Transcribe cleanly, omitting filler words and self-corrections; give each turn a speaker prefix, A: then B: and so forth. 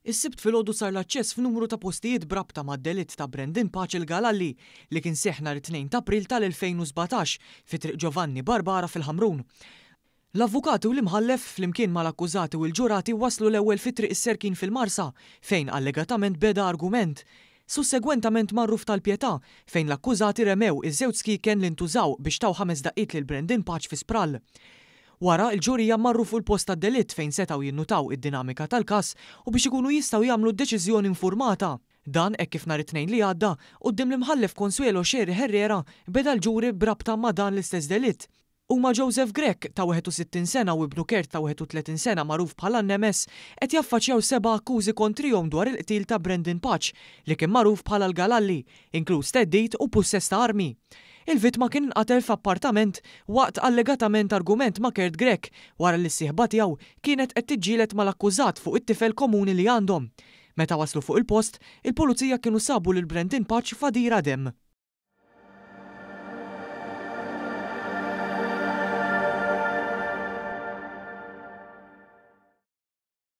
A: Is-Sibt filgħodu sar l-aċċess f'numru ta' postijiet b'rabta mad-delitt ta' Brandon Pace il-Galalli li kien seħħ nhar it-Tnejn t'April tal-2017 fi Triq Giovanni Barbara fil-Ħamrun. L-avukati u l-Imħallef, flimkien mal-akkużati u l-ġurati waslu l-ewwel fi Triq is-Serkin fil-Marsa fejn allegatament beda argument. Sussegwentament marru f'Tal-Pietà fejn l-akkużati remew iż-żewġ skieken li ntużaw biex taw ħames daqqiet lil Brandon Pace fi Sprall. Wara, il-ġurija marru fuq il-post tad-delitt fejn setgħu jinnutaw id-dinamika tal-każ u biex ikunu jistgħu jagħmlu deċiżjoni infurmata. Dan hekk kif nhar it-Tnejn li għadda, quddiem l-Imħallef Consuelo Scerri Herrera beda l-ġuri b'rabta ma' dan l-istess delitt. Huma Joseph Grech, ta' 61 sena u ibnu Kurt ta' 31 sena magħruf bħala Nemes, qed jaffaċjaw seba' akkużi kontrihom dwar il-qtil ta' Brandon Pace, li kien magħruf bħala l-Galalli, inkluż theddid u pussess ta' armi. Il-vittma kien inqatel f'appartament waqt allegatament argument ma' Kurt Grech wara li s-sieħba tiegħu kienet qed tiġġieled mal-akkużat fuq it-tifel komuni li għandhom. Meta waslu fuq il-post, il-pulizija kienu sabu lil Brandon Pace f'għadira demm.